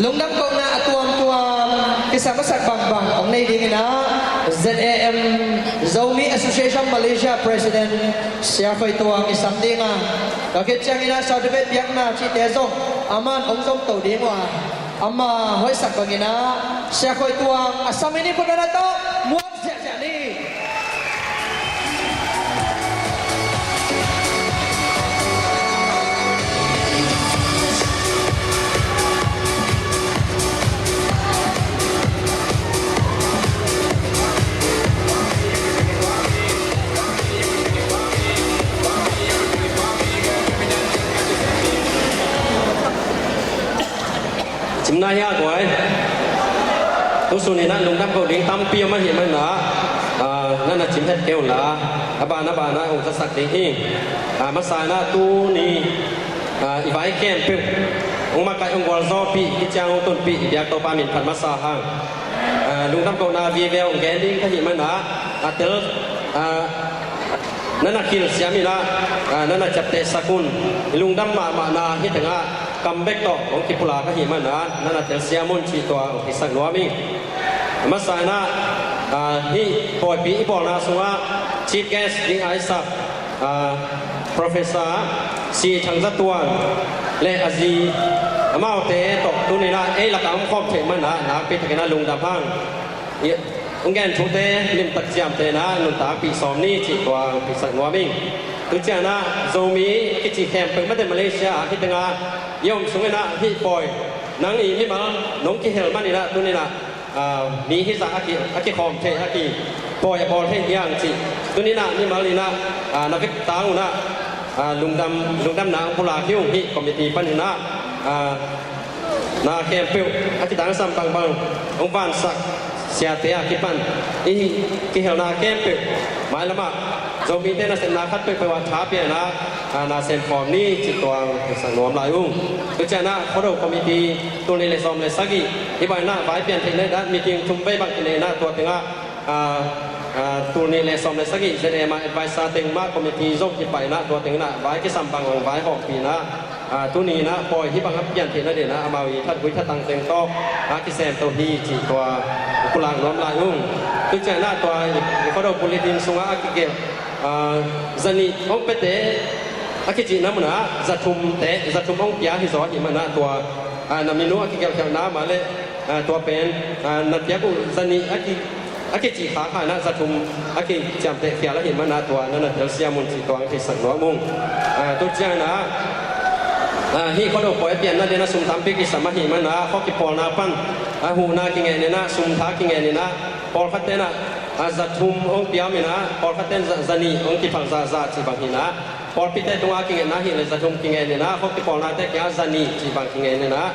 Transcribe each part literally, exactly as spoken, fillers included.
Lungdam kohna a tuamtuam kisam a sak bangbang hong nei dingin ah Z A M, Zomi Association Malaysia President Sia Khoi Tuang i sam ding a, tua khit ciangin ah certificate piakna cihte zong aman hong zom to ding uh a, ama hoihsak bangin ah Sia Khoi Tuang a sam in i khut a na tawh muak ziahziah ni. Cimna hi a guai. Tusun in ah lungdam ko ding tampi om ahih manin ah, ah, na na cim het kei un la, a ban a ban ah hong zasak ding hi. Ah, masa in ah tuni, ah, i vai khempeuh hong makaih hong gualzawhpih i ciang hong tunpih i biak Topa min phat masa hang. Ah, lungdam kohna vive hong gen ding ka hih manin ah, a tel, ah, na na khil siam in ah, ah, na na ciaptehsak un. I lungdam mahmahna hi tengah kam bek tawh hong kipulak ahih manin ah, na na telsiam un cih tua hong hisak nuam ing. Masa in ah, ah, hih pawipi i bawlna sungah chief guest ding a i sak, ah, Professor Si Thang Za Tuan le a zi, amaute tawh tuni in ah ei lakah hong khawm theih manin ah nakpi takin ah lungdam hang. I, hong gen thute limtak ciamtehna nuntakpih sawm ni cih tua hong hisak nuam ing. Tu ciangin ah Zomi kici khempeuh mate Malaysia ah hih tengah i om sungin ah hih pawi nang i mimal nong kihel manin ah tuni in ah, ah, mi hizah a ki, a kikhawm thei a kipawi a bawl thei hiang cih tuni in ah mimal in ah, ah, na vek tang un ah, ah, lungdam, lungdamna hong pulak hi ung. Hih committee panin ah, ah, na khempeuh a kitangsam bangbang hong vansak siate a kipan i kihelna khempeuh mailamah Zomite nasepna khat peuhpeuh ah tha pian ah, ah, na sem khawm ni cih tua hong hisak nuam lai ung. Tu ciangin ah Khuado committee tul nih le sawm le sagih hih bangin ah vai pian theihna ding ah meeting thum vei bang kinei in ah tua tengah, ah, ah, tul nih le sawm le sagih Z A M ah advisor teng mah committee zong kipai in ah tua teng in ah vai kisam bangbang vai hawmpih in ah, ah, tuni in ah pawi hih bang a pian theihna ding in ah amau i thatgui thatang teng tawh a kisem to hi cih tua pulak nuam lai ung. Tu ciangin ah tua i, i Khuado bulletin sungah a kigelh, ah, zanih hong piate a kicihna munah zathumte, zathum hong pia hi zaw ahih manin ah tua, ah, na min uh a kigelhkhelhna mah le, ah, tua pen, ah, na piak uh zanih a ki a kicih khakha in ah zathum a kiciamteh khial ahih manin ah tua na na telsiam un cih tua hong theisak nuam ung. Ah, tu ciangin ah, ah, hih Khuado pawi a pianna ding in ah sum tampi kisam ahih manin ah khua kipawlna pan, ah, huhna kingen in ah sum tha kingen in ah pawlkhatte in ah, ah, zathum hong pia om in ah pawlkhatte in za, zanih hong kiphal zahzah cih bang hi in ah pawlpite tungah a kingetna hi le zathum kingen in ah khua kipawlnate kiangah zanih cih bang kingen in ah,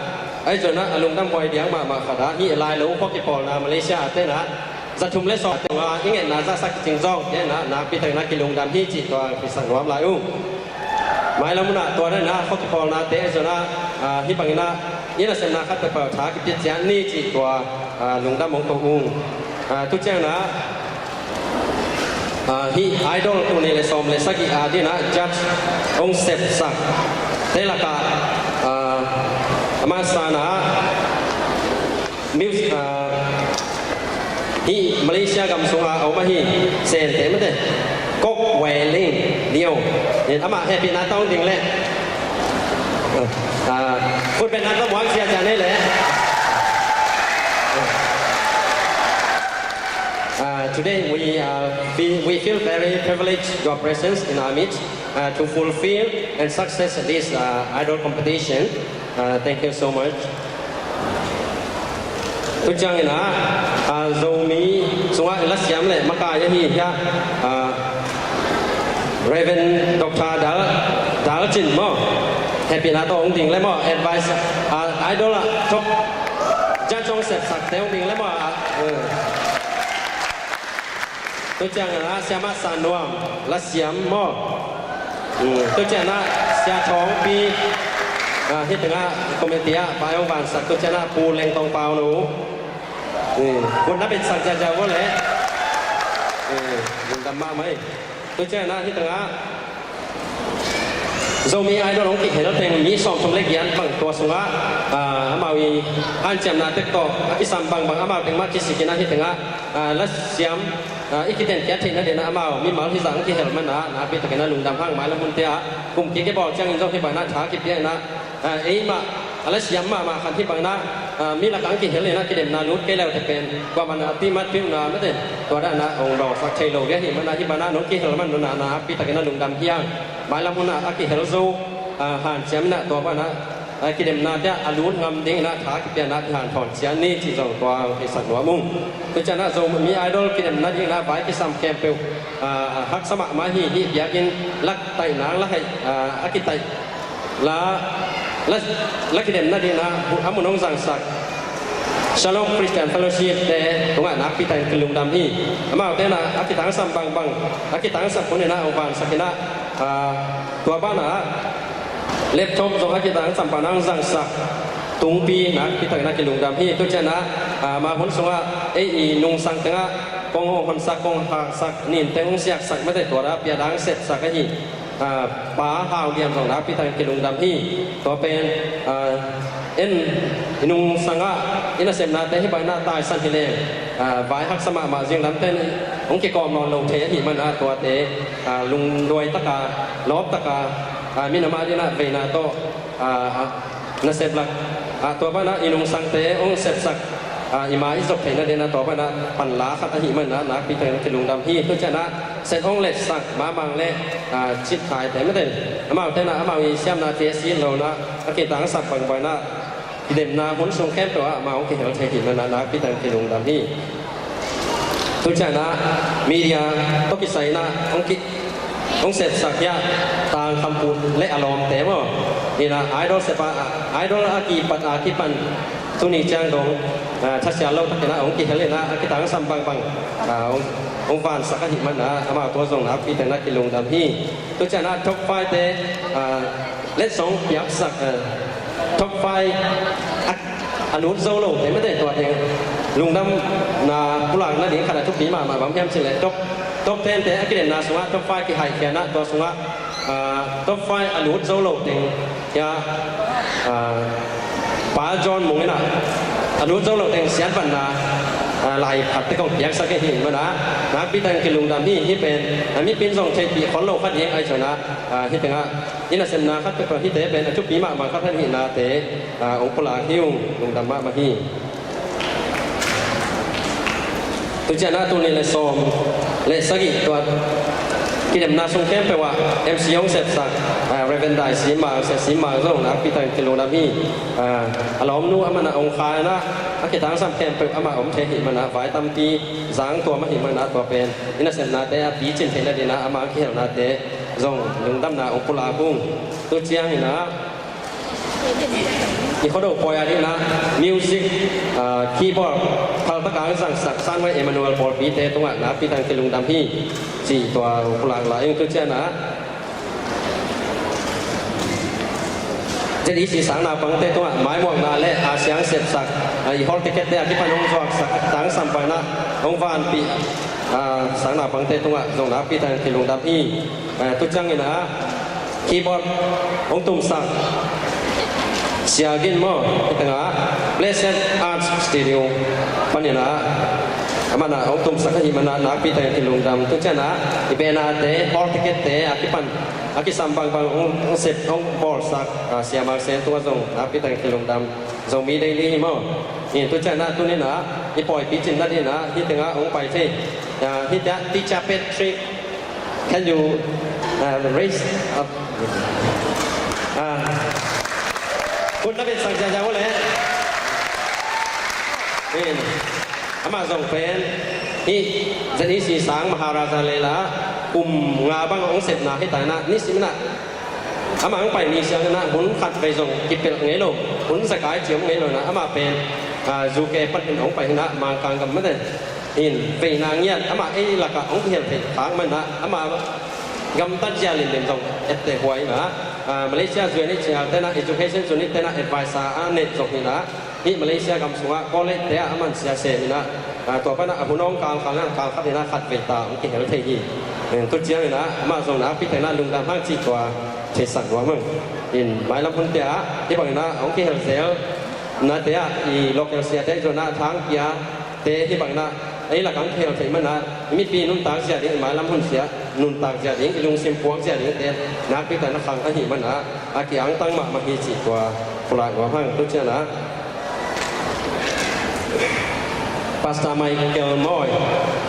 ahi zongin ah a lungdam huai diak mahmah khat ah hih a lai lo khua kipawlna Malaysia ah te in ah zathum le sawm tungah i ngetna zahsak kicing zawng te in ah nakpi takin ah kilungdam hi cih tua kisak nuam lai uh. Mailam un ah tua dan in ah khua kipawlnate ahi zongin ah, ah, hih bangin ah i nasepna khat peuhpeuh tha kipia ciat ni cih tua, ah, lungdam hong ko ung. Ah, tu ciangin ah, ah, hih Idol tul nih le sawm le sagih a ding in ah judge hong sepsak te lakah, ah, a masa in ah music, ah, hih Malaysia gam sungah a om ahi Sente mate Kok Wai Ling Nio in amah hehpihna tawh hong ding leh, ah, khut bengna tawh muak ziahziah nei leh. Uh, today we, uh, feel, we feel very privileged your presence in our midst, uh, to fulfill and success this, uh, Idol competition. Uh, thank you so much. Tu ciangin ah, ah, Zomi sungah i lasiam le makai ahi hiah, ah, Reverend Doctor Dal, Dal Cin maw, hehpihna tawh hong ding le maw, advice, ah, Idol ah top judge hong sepsakte hong ding le maw, ah, eh. Tu ciangin ah Siamah San Nuam lasiam maw. Hmm, tu ciangin ah Sia Thawng Pi, ah, hih tengah committee ah vai hong vansak, tu ciangin ah Pu Leng Tong Pau no. Hmm, kun na bit sak jaja bo le. Hmm, lungdam mahmah hi. Tu ciangin ah hih tengah Zomi Idol hong kihel teng mi sawmthum le giat bang tua sungah, ah, amau i hanciamna tek tawh a kisam bangbang amau teng mah kisik in ah hih tengah, ah, lasiam, ah, i kitenkiat theihna dingin ah amau mimal hizah hong kihel man ah nakpi takin ah lungdam hang. Mailam hunte ah kum kik i bawl ciangin zong hih bang in ah tha kipia in ah, ah, eimah a lasiam mahmah khat hih bang in ah, ah, mi lakah hong kihel in ah kidemna lut kei leute pen kuamah in ah a timah piuhna mate, tua dan in ah hong bawlsak thei lo ve ahih man ah hih bang in ah nong kihel man un ah nakpi takin ah lungdam hi hang. Mailam hun ah a kihel zo, ah, hanciam in ah tua bang in ah, ah, kidemnate ah a lut ngam dingin ah tha kipia in ah kihanthawn ciat ni cih zong tua hong theisak nuam ung. Tua ciangin ah Zomi Idol kidemna dingin ah vai kisam khempeuh, ah, haksa mahmah hi. Hih biakinn lak taih nang la haih, ah, a kitaih la, la, la kidemna dingin ah a mun hong zangsak Shalom Christian Fellowship te tungah nakpi takin kilungdam hi. Amaute in ah a kitangsam bangbang, a kitangsam hun in ah hong vansak in ah, ah, tua bang in ah laptop zong a kitangsam bang in ah hong zangsak tungpi nakpi takin ah kilungdam hi. Tua ciangin ah, ah, ama hun sungah ei i nungsang tengah kong hong honsak, kong haksak, nin teng hong siaksak mate, tua dan a pia dang sepsak ahi, ah, Pa Hau Lian zong nakpi takin kilungdam hi. Tua pen, ah, en i nungsang ah i nasepnate hih bang in ah taisan hi leng, ah, vai haksa mahmah, zinglam ten hong kikawm nawn lo thei ahih man ah tuate, ah, lungduai taka, lawp taka, ah, minam a dingin ah veina tawh, ah, ah, nasep lak, ah, tua bang in ah i nungsangte hong sepsak, ah, i ma i zop theihna dingin ah tua bang in ah panla khat ahih man ah nakpi takin kilungdam hi. Tua ciangin ah set hong letsak Mamang le, ah, Cit Khai te mate, amaute in ah amau i siamnate a sin lo in ah a kitangsam bangbang in ah kidemna hun sung khempeuh ah amau hong kihel thei ahih man ah nakpi takin kilungdam hi. Tua ciangin ah media tawh kisai in ah hong ki, hong sepsak hi a, Tang Kham Put le a lawmte maw, in ah Idol sep a, Idol a kipat a kipan tuni ciang dong, ah, thasial lo takin ah hong kihel in ah a kitangsam bangbang, ah, hong, hong vansak ahih man ah amau tua zong nakpi takin ah kilungdam hi. Tua ciangin ah top five te, ah, letsong piaksak, ah, top five a, a lut zo lote mate, tua teng lungdamna pulakna ding khat a thupi mahmah bang hiam cih leh top, top ten te a kidemna sungah top five kihaihkhia in ah tua sungah, ah, top five a lut zo lo teng hia, ah, Pa John Mung in ah a lut zo lo teng siatvanna, ah, lai khat te kong piaksak ahih man ah nakpi takin kilungdam hi. Hih pen, ah, mipin zong theihpih khol lo khat hi eng, ahi zongin ah, ah, hih tengah i nasepna khat peuhpeuh hihte pen a thupi mahmah khat ahihnate, ah, hong pulak hi ung, lungdam mahmah hi. Tua ciangin ah tul nih le sawm le sagih tua kidemna sung khempeuh ah M C hong sepsak, ah, Reverend Dai Sim Mang, Sia Sim Mang zong nakpi takin kilungdam hi. Ah, a lawmnu amah in ah hong kha in ah a kitangsam khempeuh amah om thei ahih man ah vai tampi zang tuam ahih man ah tua pen i nasepnate a picin theihna dingin ah ama kihelnate zong lungdamna hong pulak ung. Tua ciangin ah i Khuado pawi a dingin ah music, ah, keyboard phaltak a hong zangsak Sanwai Emmanuel pawlpite tungah nakpi takin kilungdam hi cih tua hong pulak lai ung. Tua ciangin ah Z E C sang naupangte tungah maimuakna le a siang sepsak, ah, i hall ticket te a kipan hong zuaksak, a kitangsam bang in ah hong vanpih, ah, sang naupangte tungah zong nakpi takin kilungdam hi. Ah, tua ciangin ah keyboard hong tumsak Sia Gin maw, hih tengah Blessed Arts Studio panin ah amah in ah hong tumsak ahih man ah nakpi takin kilungdam. Tua ciangin ah i bandnate, hall ticket te a kipan a kisam bangbang hong, hong sep, hong bawlsak, ah, Sia Mang Sen tungah zong nakpi takin kilungdam. Zomi Daily hi maw. Tua ciangin ah tuni in ah i pawi picin nadingin ah hih tengah hong pai thei, ah, hih tengah Teacher Patrick, can you, uh, raise up? Ah, khut na bengsak ziahziah uh leh. Amah zong pen hih Z E C sang Maharaja Leila kum nga bang hong sepna hi ta in ah, nisimin ah amah hong pai ni siang in ah hun khat vei zong kipelh ngei lo, hun zakai ci om ngei lo in ah, amah pen, ah, U K panin hong pai hi in ah, Mangkang gam mate in veina ngiat, amah ei lakah hong kihel thei khak man in ah, amah gamtat zia linlin zong etteh huai in ah, ah, Malaysia U N H C R te in ah, Education Unit te in ah advisor a neih zong hi in ah, hih Malaysia gam sungah college te ah a man sia sem in ah, ah, tua pan ah a hun hong kal kal in ah kal khat in ah khat vei ta hong kihel thei hi. Tu ciangin ah amah zong nakpi takin ah lungdam hang cih tua theisak nuam hang. In mailam hunte ah hih bangin ah hong kihel zel nate ah i local siate zong ah thangpiate hih bangin ah ei lakah hong kihel theih man ah i mipi nuntak zia ding, i mailam hun zia nuntak zia ding, i lungsim puak zia dingte nakpi takin ah khang ahih man ah a kiangtang mahmah hi cih tua pulak nuam hang. Tu ciangin ah Pastor Michael Moy,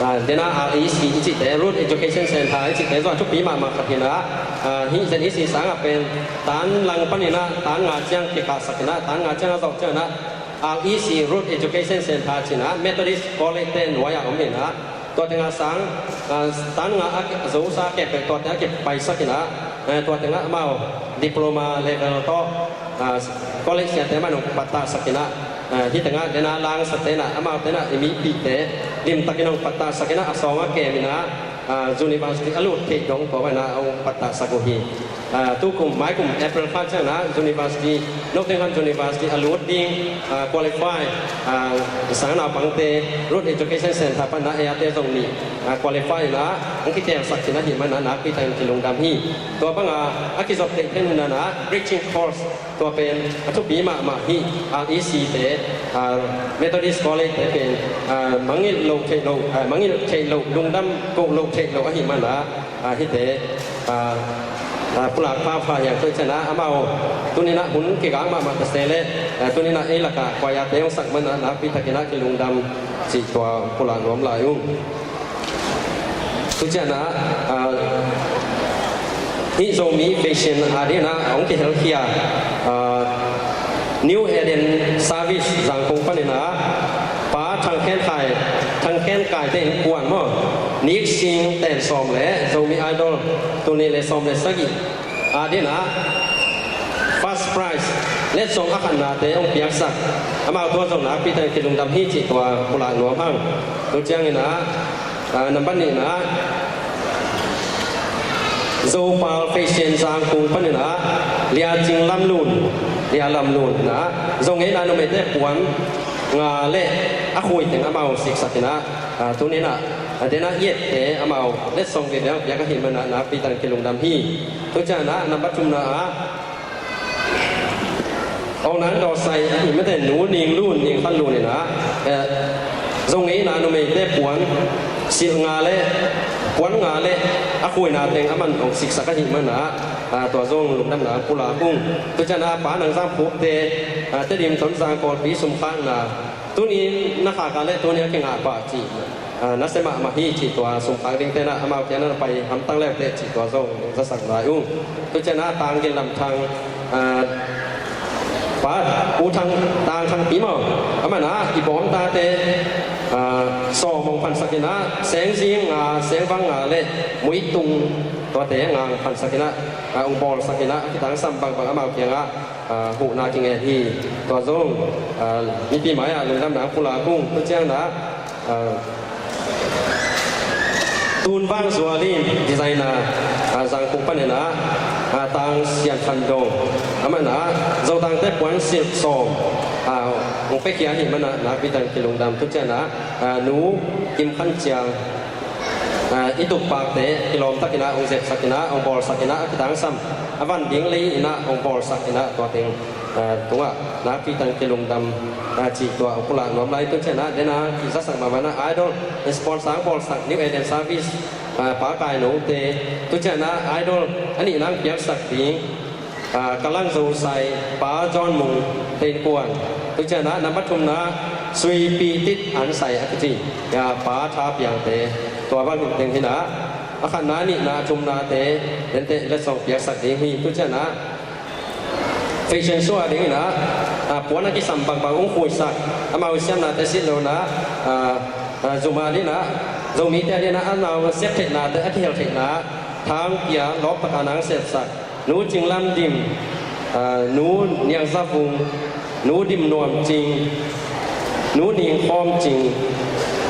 ah, dena R E C i cihte, Root Education Center i cihte zong a thupi mahmah khat hi in ah, ah, hih Z E C sang ah pen tan lang panin ah tan nga ciang kikahsak in ah, tan nga ciang a zawh ciangin ah R E C, Root Education Center ci in ah Methodist College te nuai ah om in ah, tua tengah sang, ah, tan nga a zosa kepek tua tengah kipaisak in ah, eh, tua tengah amau diploma level tawh, ah, college siate mah nong pattahsak in ah, ah, hih tengah dena langsate in ah, amaute in ah i mipihte limtakin nong pattahsak in ah, a sawng a kem in ah, ah, university a lut theih dong tua bangin ah hong pattahsak uh hi. Ah, tukum maikum April kha ciangin ah university, Nottingham University a lut ding, ah, qualify, ah, sang naupangte Root Education Center panin ah ei ate zong nih, ah, qualify in ah hong kitelsak cihna ahih man ah nakpi takin kilungdam hi. Tua bang ah a kizop theih theih hun in ah bridging course tua pen a thupi mahmah hi. R E C te, ah, Methodist College te pen, ah, mangngilh loh theih loh, ah, mangngilh theih loh, lungdam koh loh theih loh ahih man ah, ah, hihte, ah, ah, pulak phapha hi hang. Tua ciangin ah amau tuni in ah hun kigak mahmah ta se leh, ah, tuni in ah ei lakah choir te hong sak man ah nakpi takin ah kilungdam cih tua pulak nuam lai ung. Tu ciangin ah, ah, hih Zomi Vision a dingin ah hong kihelkhia, ah, New Eden Service Zangkong panin ah Pa Thang Khen Khai, Thang Khen Kai te innkuan maw, Nik Sing Ten Sawm le Zomi Idol tul nih le sawm le sagih a dingin ah first prize letsong a khatnate hong piaksak, amau tua zong nakpi takin kilungdam hi cih tua pulak nuam hang. Tu ciangin ah, ah, nambat nihna ah Zopal Fashion Zangkong panin ah Lia Cing Lam Lun, Lia Lam Lun in ah zong ei na numeite puan nga le a khui teng amau siksak in ah, ah, tuni in ah, ah, dena iette amau letsong veve hong piak ahih man ah nakpi takin kilungdam hi. Tu ciangin ah nambat thumna ah Aung Nang Daw Sai ahih mate Nu Ning Lun, Ning Khan Lun in ah, eh, zong ei na numeite puan silh nga le puan nga le a khuina teng aman hong siksak ahih man ah, ah, tua zong lungdamna pulak ung. Tu ciangin ah Pa Nang Zam Phuk te, ah, Tedim Tonzang Kawlpi sumkhakna tuni na khak a le tuni a kingah pah cih, ah, nasia mahmah hi cih tua sumkhak dingte in ah amau kiang na pai hamtang leuteh cih tua zong zasak lai ung. Tu ciangin ah Tang Gin Lam Thang, ah, Pa U Thang, Tang Thang Pi maw, aman ah i bawm tate, ah, sawm hong phansak in ah Seng Zing nga, Seng Vang nga le Mui Tung tuate nga hong phansak in ah, ah, hong bawlsak in ah a kitangsam bangbang amau kiangah, ah, huhna kingen hi. Tua zong, ah, mipi mai-ah lungdamna pulak ung. Tu ciangin ah, ah, Tun Vang Zual in designer, ah, Zangkong panin ah, ah, Tang Sian Phan Dong, aman ah Zotangte puan silh sawm, ah, hong piakhia ahih man ah nakpi takin kilungdam. Tu ciangin ah, ah, Nu Kim Khan Ciang, ah, i tukpakte kilawm takin ah hong zepsak in ah, hong bawlsak in ah, a kitangsam a van ding lei in ah hong bawlsak in ah tua teng, ah, tungah nakpi takin kilungdam, ah, cih tua hong pulak nuam lai. Tu ciangin ah dena kizasak mahmah in ah Idol sponsor hong bawlsak New Eden Service, ah, Pa Kai Nong te, tu ciangin ah Idol a nihna hong piaksak ding, ah, Kalang Zo Sai, Pa John Mung te innkuan. Tu ciangin ah nambat thumna Sui Pi Tit An Sai a kici, ah, Pa Tha Piang te, tua bang hi teng hi in ah, a khatna, nihna, thumnate denteh letsong piaksak ding hi. Tu ciangin ah fashion show a dingin ah, ah, puan a kisam bangbang hong khuisak, amau siamnate sit lo in ah, ah, ah, zum a dingin ah, Zomite a dingin ah, amau siat theihnate, a kihel theihna thang pia lawp takin ah hong sepsak Nu Cing Lam Dim, ah, Nu Niang Za Vung, Nu Dim Nuam Cing, Nu Ning Khawm Cing,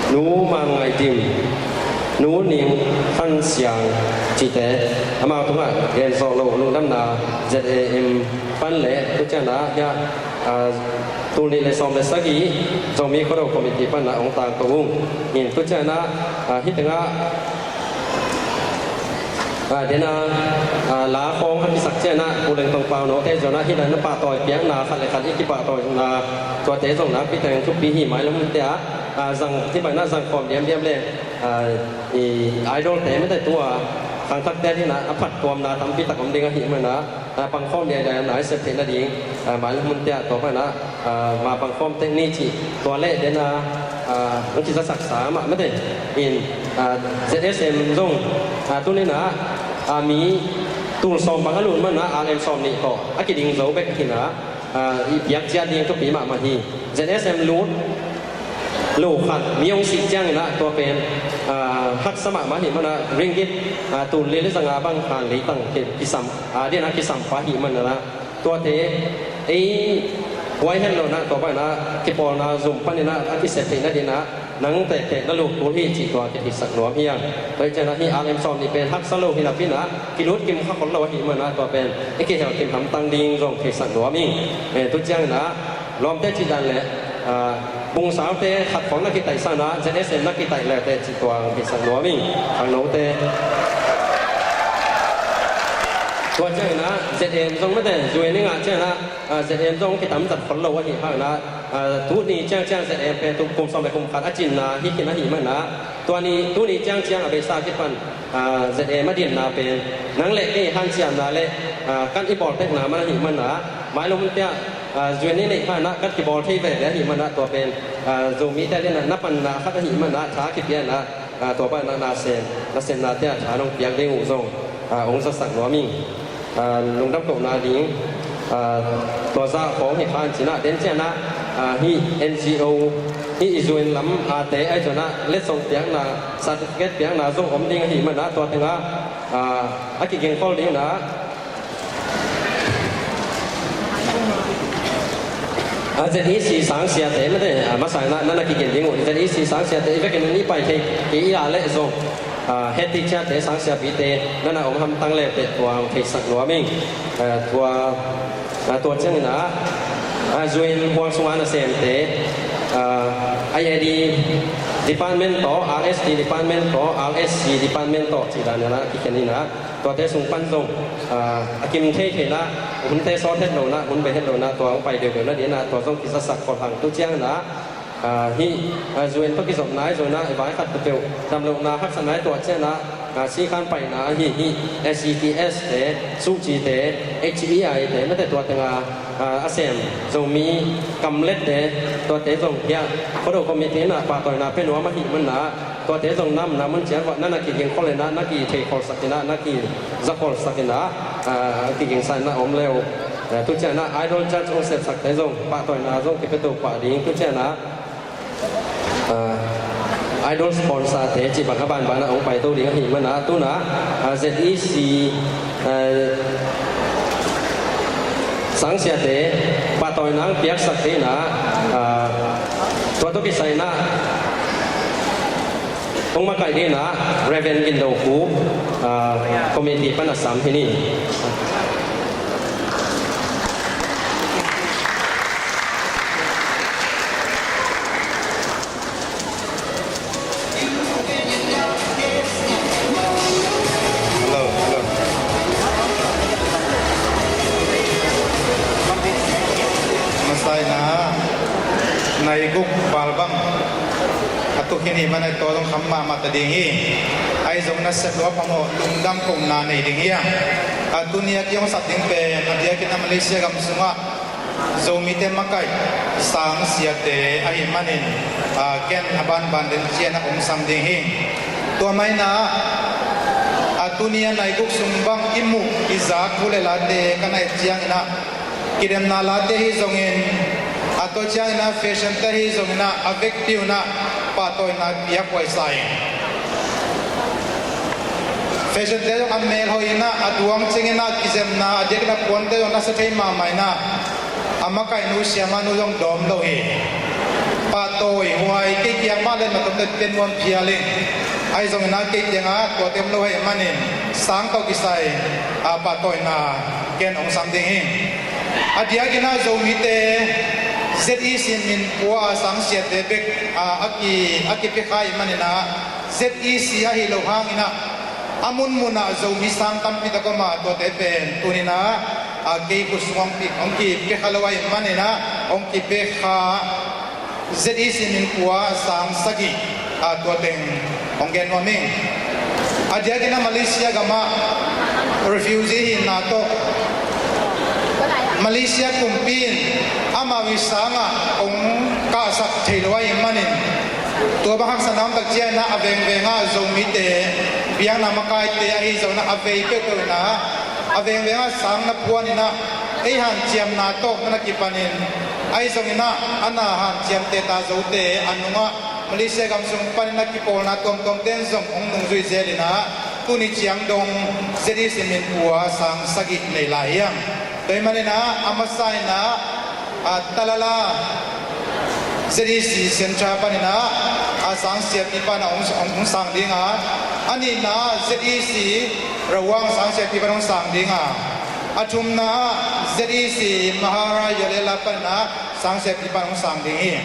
Nu Mang Ngai Dim, Nu Ning Khan Siang cihte, amau tungah gen zawh loh lungdamna Z A M pan le tu ciangin ah, ah, tul nih le sawm le sagih Zomi Khuado Committee panin ah hong tangko ung. In tu ciangin ah, ah, hih tengah A, den a, a, la khawng a kisak ciangin ah, Pu Leng Tong Pau Note zong ah, hih dan a pahtawi piakna khat le khat i kipahtawina tuate zong nakpi takin thupi hi. Mailam hunte ah, a, zang, hih bangin ah zang khawm diamdiam le, a, i idol te mite tua khangthakte dingin ah a phattuamna tampi tak om ding ahih manin ah, a, pangkhawm diamdiam na i sep theih nading, a, mailam hunte ah tua bangin ah, a, ma pangkhawm teh ni cih tua le den a, a, hong kizasaksa mahmah te in, a, Z S M zong, a, tuni-in ah, a, mi tul sawm bang a lut manin ah R M sawmnih tawh a kiding zo bek hi-in ah, a, i piak ciat ding thupi mahmah hi. Z S M lut lo khat mi hong sih ciangin ah tua pen, a, haksa mahmah ahih manin ah ringgit, a, tul li le za nga bang han leitang ki, kisam, a, dingin ah kisam pah ahih manin ah tuate ei huai het loin ah tua bangin ah kipawlna zum panin ah a kisep theih nadingin ah nang tektek na lut kul hi cih tua kitheihsak nuam hi hang. Tua hi ciangin ah hih R M sawmnih pen haksa lo hi napi-in ah kilut kim kha khol lo ahih manin ah tua pen i kihel kim hamtang ding zong theihsak nuam ing. Eh, tu ciangin ah lawmte cih dan le, a, pungsaute khat khawng na kitaihsa-in ah Z S M na kitaih le teh cih tua hong theihsak nuam ing. Khangnote. Tua ciangin ah Z M zong mite zuih ning ah ciangin ah, a, Z M zong kitam zat khol lo ahih hangin ah, a, tuni ciangciang Z M pen kum sawm le kum khat a cinna hi khin ahih manin ah, tua ni, tuni ciangciang a beisa kipan, a, Z M a dinna pen nang le kei hanciamna le, a, kan i bawl tekna man ahih manin ah, mailam hunte ah, a, zuih ni neih hangin ah kan kibawl thei veve ahih manin ah tua pen, a, Zomite dingin ah na panna khat ahih manin ah tha kipia-in ah, a, tua bangin ah na sem, na semnate ah tha nong piak ding uh zong, a, hong zasak nuam ing. A, lungdam kohna ding, a, tua zah khawng hi kha in ci-in ah den ciangin ah, a, hih N G O, hih i zuih lam a te ahi zongin ah letsong piakna, certificate piakna zong om ding ahih manin ah tua teng ah, a, a kigingkhol dingin ah, a, Z E C sangsiate mite, a, masa-in ah na na kigen ding uh, Z E C sangsiate i vekin i pai thei kei i a leh zong, a, head teacher-te sangsiapite na na om hamtang le teh tua hong theihsak nuam ing. A, tua, a, tua ciangin ah, a, zuih huang sungah nasemte, a, I A D department tawh, R S D department tawh, R S C department tawh cih dan-in ah kikhen in ah, tuate sung pan zong, a, a kim thei thei-in ah, hunte sawt het lo-in ah, hun bei het lo-in ah, tua hong pai deuhdeuh nadingin ah tua zong kizasak khol hang. Tu ciangin ah, a, hih, a, zuih tawh kizopna ahi zongin ah, i vai khat peuhpeuh damlohna haksatna i tuah ciangin ah, a, sikhan paina ahi hih S E T S te, Suu Kyi te, H E I te, mite tua teng ah, a, a sem Zomi kamlette, tuate zong hiah Khuado Committee in ah pahtawina pia nuam ahih manin ah, tuate zong na omna mun ciang uah na na kigingkhol in ah, na kitheikhawlsak in ah, na kizakhawlsak in ah, a, kigingsa in ah om le uh. A, tu ciangin ah idol judge hong sepsakte zong pahtawina zong kipia to pah ding. Tu ciangin ah, a, idol sponsor-te cih bang a banban ah hong pai to ding ahih manin ah, tu-in ah, a, Z E C, a, sangsiate pahtawina hong piaksak dingin ah, a, tua tawh kisai-in ah hong makaih dingin ah Reverend Gin Do Khup, a, committee pan a sam hi ni. Hello, hello. Masa-in ah nai guk val bang a tuk hi ni, mah nai tawh zong kham mahmah ta ding hi. Ahi zongin ah sep lua phamawh lungdam kohna nei ding hi hang. A, tuni a kihong sap ding pen a diakin ah Malaysia gam sungah Zomite makaih sangsiate ahih manin, a, ken a banban den ciang ah hong sam ding hi. Tua mah in ah, a, tuni a nai guk sung bang i muh i zak thu le late ka na et ciangin ah, kidemna late hi zongin, a, tua ciangin ah fashion-te hi zongin ah, a vekpi un ah pahtawina piak huai sa ing. Fashion-te zong a melhoih in ah, a duang cing in ah, kizemna, a diakin ah puante zong na sa thei mahmah in ah, a makaihnu siamahnu zong dawm lo hi. Pahtawi huai kei kiang mah le na tomte pen muan phial ing. Ahi zongin ah kei kiangah tuate om lo ahih manin sang tawh kisai, a, pahtawina ken hong sam ding hi. A diakin ah Zomite Z E C min pua a sangsiate bek, a, a ki, a kipia kha ahih manin ah Z E C ahi lo hangin ah A munmunah Zomi sang tampi tak om a, tuate pen tuninah a kei khut sung hong pi, hong kipia kha lo ahih maninah hong kipia kha Z E C min pua sang sagih a, tua teng hong gen nuam ing. A diakinah Malaysia gamah refugee hihna tawh Malaysia kumpi in amau ih sangah hong kahsak thei lo ahih manin tua bang haksatna om tak ciangin ah a vengvengah Zomite biakna makaite ahi zongin ah a vei peuhpeuh in ah a vengvengah sang na phuan in ah ei hanciamna tawh na na kipanin ahi zongin ah a na hanciamte ta Zote a nungah Malaysia gam sung panin a kipawlna tuamtuamte in zong hong nungzui zel in ah tuni ciang dong Z E C min pua sang sagih nei lai hiam? Tua ahih manin ah a masa in ah a Talala Z E C Centre panin ah a sang siapipa in ah hong, hong, hong sang ding a, a nihna Z E C Rawang sang siapipa in hong sang ding a, a thumna ah Z E C Maharajalela panin ah sang siapipa in hong sang ding hi.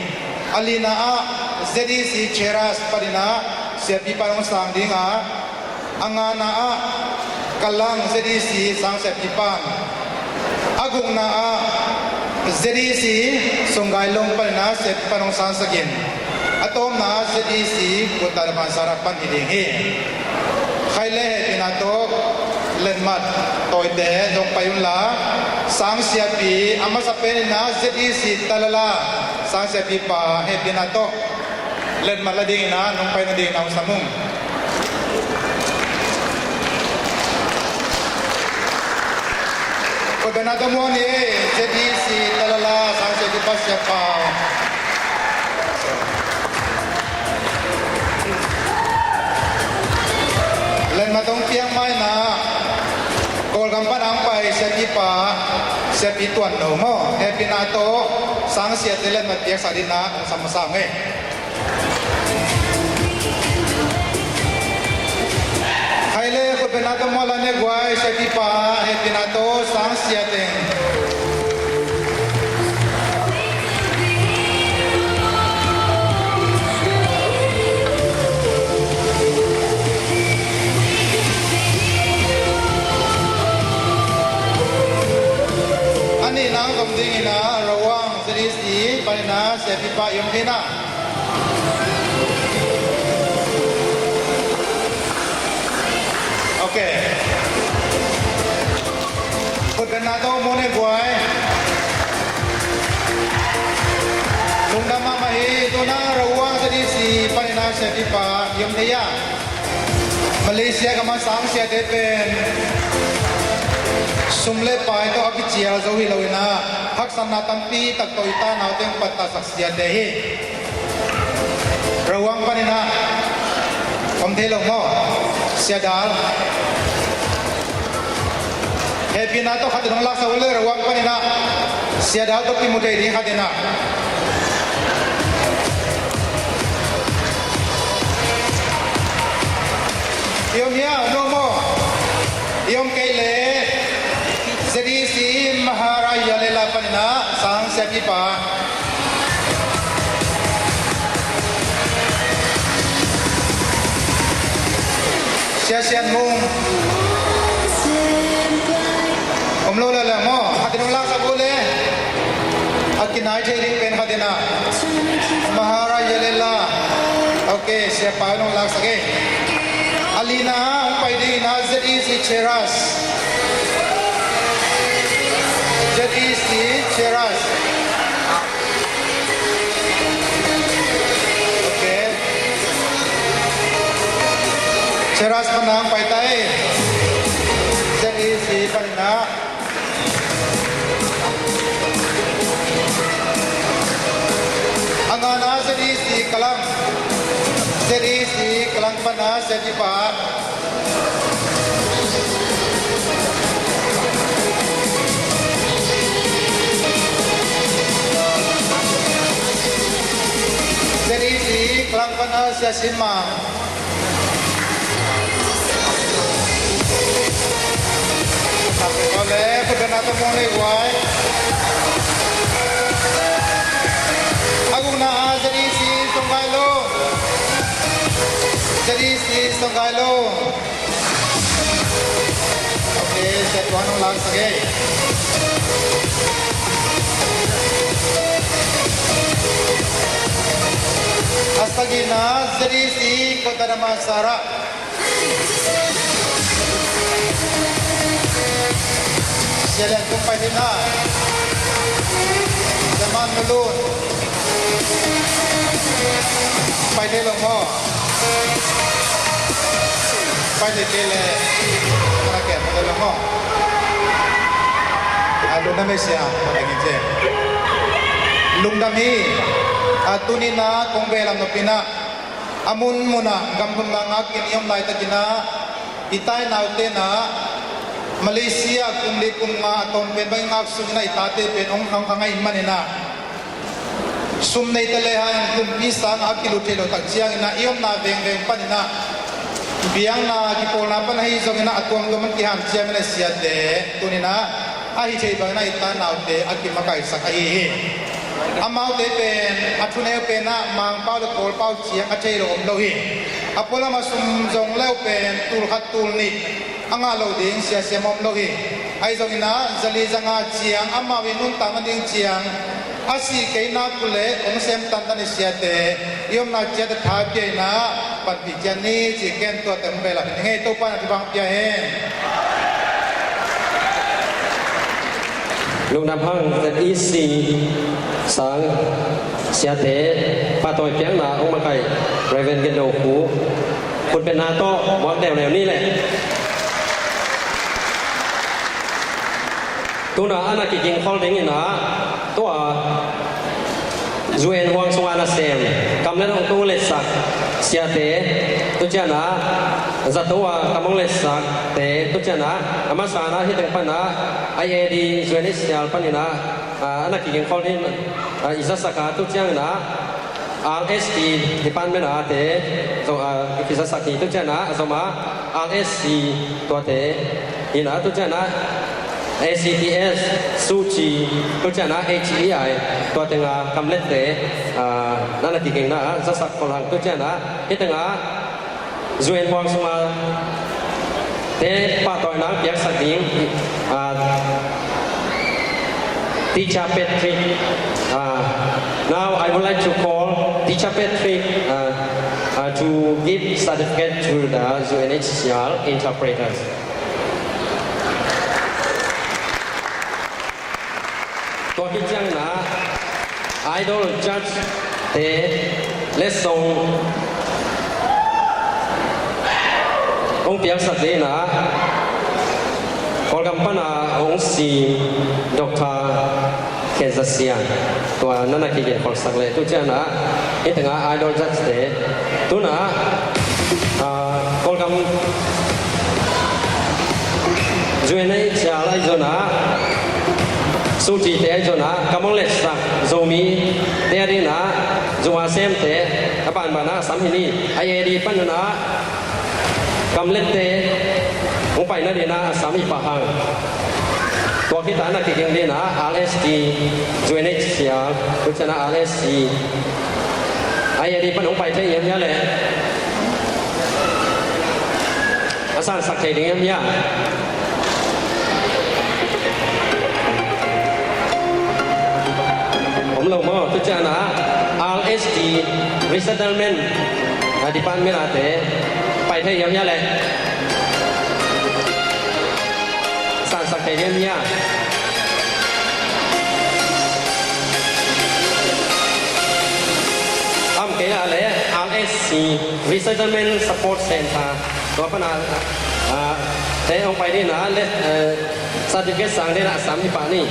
A lina ah Z E C Cheras panin ah siapipa in hong sang ding a, a ngana ah Kalang Z E C sang siapipa in, a gukna ah Z E C Sungai Long panin ah siapipa in hong sangsak in, a tawpna ah Z E C Kota Damansara pan hi ding hi. Khaile hehpihna tawh letmat tawite zong pai unla, sang siapi a masa pen in ah Z E C Talala sang siapipa hehpihna tawh letmat la dingin ah nong pai nadingin ah hong sam ung. Khutbetna tawh muang ni, Z E C Talala sang siapipa Sia Pau. Letmat hong piak ma in ah Kawlgam pan hong pai siapipa Siapi Tuan No maw, hehpihna tawh sang siate letmat piaksak dingin ah hong sam masa ung ei. Khaile khutbetna tawh muang la ni guai, siapipa hehpihna tawh sang sia teng. A nihna hong zom dingin ah Rawang Z E C panin ah siapipa i om thei na. Ok. Khutbetna tawh muang ni guai. Lungdam mahmah hi. Tuna Rawang Z E C panin ah siapipa i om thei a, Malaysia gam a sang siate pen sum le pai tawh a kicial zo hi lo in ah haksatna tampi tak tawh i tanaute hong pattahsak siate hi. Rawang panin ah om thei lo maw? Sia Dal. Hehpihna tawh khat in hong laksak un le, Rawang panin ah Sia Dal tawh kimu thei ding khat in ah. I om hiam? Om lo maw? I om kei leh Z E C Maharajalela panin ah sang siapipa Sia Sian Mung. Om lo lala maw? Khat in hong laksak un le. A kinai thei ding pen khat in ah. Maharajalela. Ok, siapa in hong laksak ei. A lina hong pai dingin ah Z E C Cheras. Z E C Cheras. Ok. Cheras panin ah hong pai ta ei. Z E C panin ah. A ngana Z E C Kalang. Z E C Kalang panin ah siapipa. Z E C Kalang panin ah Sia Sin Mang. Tua le, khutbetna tawh muang ni guai. A gukna ah Z E C Sungai Long. Z E C Sungai Long. Tua nong laksak ei. A sagihna Z E C Kota Dhammasara. Sia Lian Tung pai thei na. Sia Man Nu Lun. Pai thei lo maw? Pai thei kei leh ka na kem thei lo maw? A, lungdam ei sia, ka na kem thei. Lungdam hi. A, tuni-in ah kong behlap nop in ah, a munmun ah, gam hun ah ngak in i om laitakin ah, i tainaute in ah Malaysia kum li kum nga a tawm pen bang i ngak sungin ah i tate pen hong khang khang ahih manin ah, sum nei ta lehang kumpi sangah a kilut theih loh tak ciangin ah i omna vengveng panin ah biakna kipawlna pan ahi zongin ah a tuamtuam hong kihanciam in ah siate tuni-in ah a hi thei bangin ah i tainaute a kimakaisak ahi hi. Amaute pen a thuneu pen ah Mangpau le Kawlpau ciang a thei lo om lo hi. A pualam a sum zong le uh pen tul khat tul nih a ngah lo ding siasiam om lo hi. Ahi zongin ah zali zanga ciang amau i nuntak nading ciang a sih kei nak uh leh hong sem tantan i siate i omna ciat a tha pia in ah panpih ciat ni ci ken tuate hong behlap hi ning ei. Topa in a thupha hong pia hen. Lungdam hang Z E C sang siate pahtawi piakna hong makaih Reverend Gen Do Khu khutbetna tawh muak deuneu ni leh. Tu-in ah a na kiging khol dingin ah tua U N huang sungah nasem kam le nong tung letsak siate, tu ciangin ah zato a kam hong letsakte, tu ciangin ah a masa in ah hih teng pan ah I A D U N H C R panin ah, ah, a na kiging khol dingin, ah, i zatsak a, tu ciangin ah R S T department a te zong, ah, kizatsak hi. Tu ciangin ah a zom a R S C tuate hi in ah, tu ciangin ah A C T S, Suci, tu ciangin ah H E I, tua teng a kamlette, ah, na na kigingna ah zatsak khol hang. Tu ciangin ah hih teng a U N huang sungah te pahtawina piaksak ding, ah, Teacher Patrick. Ah, now I would like to call Teacher Patrick, ah, ah, to give certificate to the U N H C R interpreters. Tua khit ciangin ah idol judge te letsong hong piaksak dingin ah Kawlgam pan a hong sim Doctor Ken Za Sian, tua na na kigen kholsak leh, tu ciangin ah hih teng a idol judge te, tu-in ah, ah, Kawlgam U N H C R ahi zongin ah, Suci te ahi zongin ah, kam hong letsak Zomi te adingin ah, Zomite a banban ah a sam hi ni. I A D pan un ah kamlette hong pai nadingin ah a sam hi pah hang. Tua khit a na kiging dingin ah R S T, U N H C R, tu ciangin ah R S C, I A D pan hong pai thei hiam hia leh? A sansak thei ding hiam hia? Om lo maw? Tu ciangin ah R S T, Resettlement, ah, Department a te pai thei hiam hia leh? Sansak thei hiam hia? Om kei a leh R S C, Resettlement Support Center, tua pan a, ah, te hong pai dingin ah, le, eh, certificate sang dingin ah a sam hi pah ni.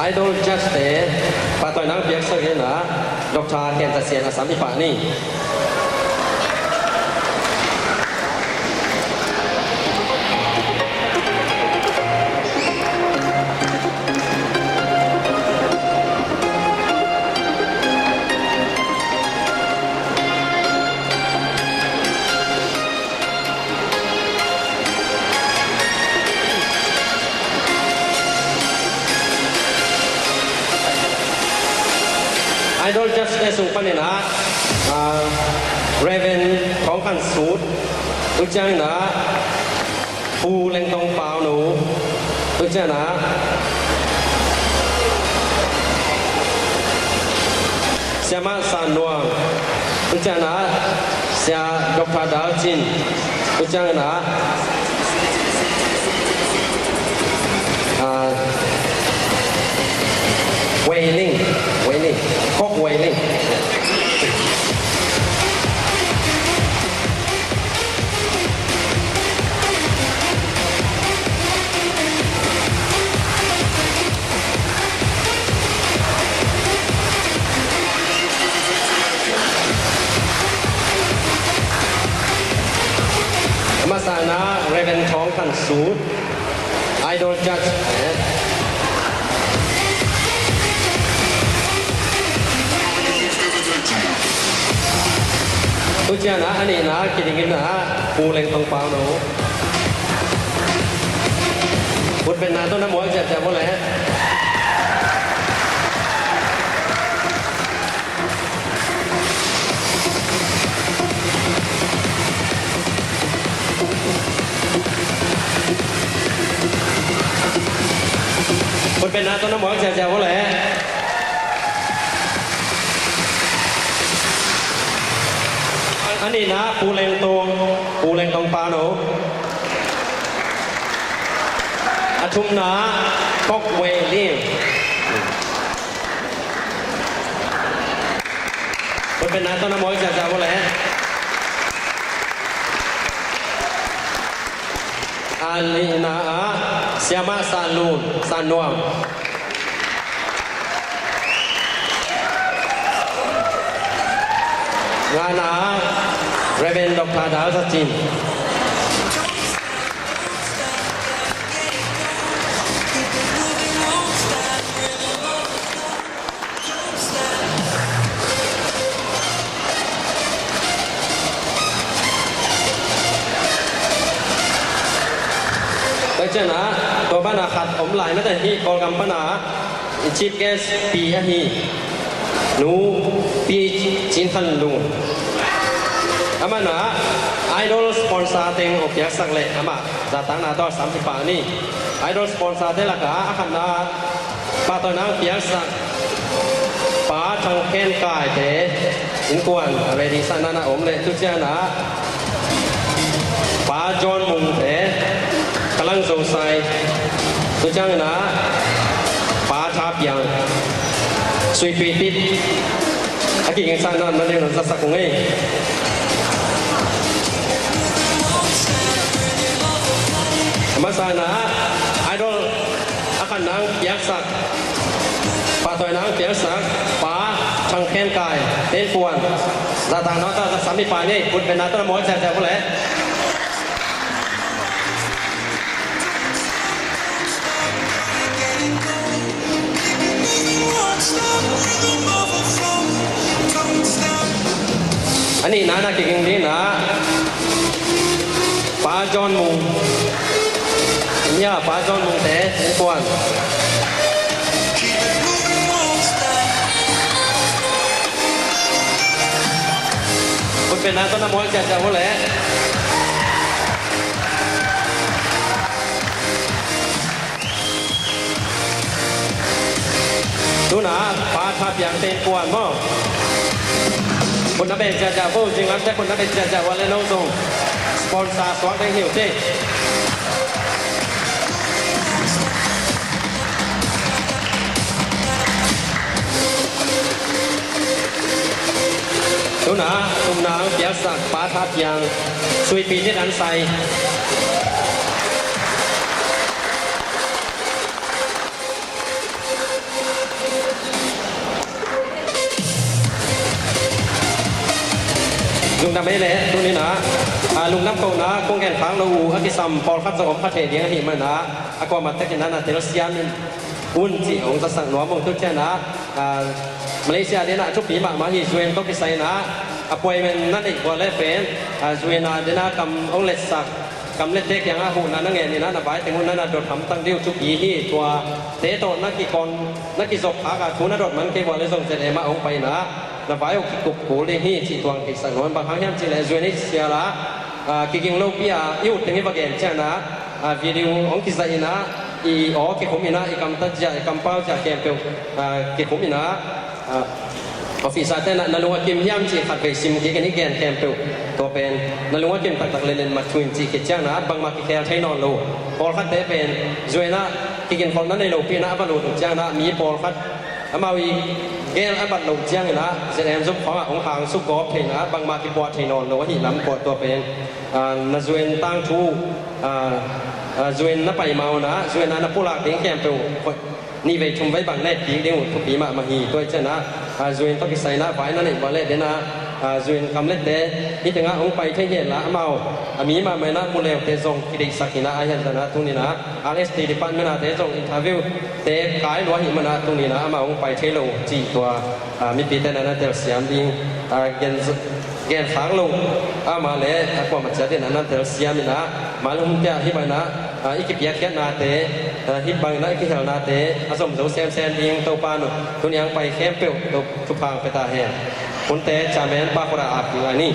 Idol judge te pahtawina piaksak in ah, Doctor Ken Za Sian a sam i pah ni. Idol judge te sung panin ah, ah, Reverend Thawng Khan Sut, tua ciangin ah Pu Leng Tong Pau Nu, tua ciangin ah Siamah San Nuam, tua ciangin ah Sia Doctor Dal Cin, tua ciangin ah, ah, Wei Ling, Wei Ling, Kok Wei Ling. A masa in ah Reverend Thawng Khan Sut, Idol judge. Tua ciangin ah a nihna kiding in ah Pu Leng Tong Pau Nu. Put benna tawh na muak ziahziah vo leh. Put benna tawh na muak ziahziah vo leh. A nihna Pu Leng Tong, Pu Leng Tong Pau Nu. A thumna Kok Wei Ling. Put benna tawh na muak ziahziah vo leh. A lina ah Siamah San Lun, San Nuam. Ngana ah Reverend Doctor Dal Za Cin. Tua ciangin ah, tua banah khat om lai mate hi, Kawlgam panah i chief guest pi ahi Nu Pi Cin Khan Lung. Amah in ah idol sponsor teng hong piaksak leh amah zahtakna tawh sam hi pah ni. Idol sponsor te lakah a khatna pahtawina piaksak Pa Thang Khen Kai te innkuan ready sahna na om leh, tu ciangin ah Pa John Mung te Kalang Zosai, tu ciangin ah Pa Tha Piang Sui Tui Tit a kiging sahna na ding na zasak ung ei. A masa in ah idol a khatna piaksak, pahtawina piaksak Pa Thang Khen Kai te innkuan zahtakna tawh sam hi pah ni. Put benna tawh na muak ziahziah vo leh. A nihna na kiging ding in ah Pa John Mung. Nia, Pa John Mung te innkuan. Put benna tawh na muak ziahziah vo leh. Tu in ah Pa Tha Piang te innkuan maw. Put na bek ziahziah vo, zinglam te put na bek ziahziah vo leh no zong sponsor suak ding hi uh teh. Tu in ah thumna piaksak Pa Tha Piang Sui Tui Tit an sai. Lungdam ei le, tuni-in ah, ah, lungdam kohna kong gen khak loh uh a kisam pawlkhat zong om kha thei ding ahih manin ah, a kuamah tekin ah na telsiam un cih hong zasak nuam ung. Tu ciangin ah, ah, Malaysia dingin ah thupi mahmah hi. Zuan tawh kisai-in ah appointment na neih gual leh pen, ah, Zuan a dingin ah kam hong letsak, kam lette kiangah huhna na ngenin ah na vai teng un na na dot hamtang ding uh thupi hi. Tuate tawh na kikon, na kizop khak a, thu na dot man kei gual leh zong Z M ah hong pai-in ah na vai uh kikup kul ding hi cih tuang theihsak nuam. Bang hang hiam cih leh Zuan i sial ah, ah, kiging lopi a i ut teng i va gen ciangin ah, ah, video hong kizai-in ah, i aw kikhum in ah, i kamtat zia, i kampau zia khempeuh, ah, kikhum in ah, ah, officer-te in ah na lung a kim hiam cih khatvei sim kik in, i gen khempeuh tua pen na lung a kim taktak leh letmat thu in cih khit ciangin ah bangmah kikhel thei nawn lo. Pawlkhatte pen Zuan ah kiginkholhna nei lopi-in ah a va lut uh ciangin ah mi pawlkhat amau i gel a bat loh ciangin ah Z M zum khawngah hong hangsuk gawp thei-in ah bangmah kipuah thei nawn lo ahih lam pawh tua pen, ah, na Zuan tangthu, ah, ah, Zuan na pai ma un ah Zuan a na pulak ding khempeuh nih vei thum vei bang na et kik ding uh thupi mahmah hi. Tua hi ciangin ah, ah, Zuan tawh kisai-in ah vai na neih gual leh dingin ah, ah, Zuan kamlette hih tengah hong pai thei hen la, amau a mi mahmah in ah mu le uh teh zong kideihsak in ah, a hian tan ah tuni-in ah R S T department ah te zong interview te kai lua ahih manin ah tuni-in ah amau hong pai thei lo cih tua, ah, mipite in ah na telsiam ding, ah, gen, gen khak loh a om leh a kuamah ciat dingin ah na telsiam in ah, mailam hun te ah hih bangin ah, ah, i kipiakkhiatnate, ah, hih bangin ah i kihelnate a zom zo semsem ding Topa'n tuni a hong pai khempeuh thupha hong pia ta hen. Hunte chairman Pa Khuara ap ding lai ni.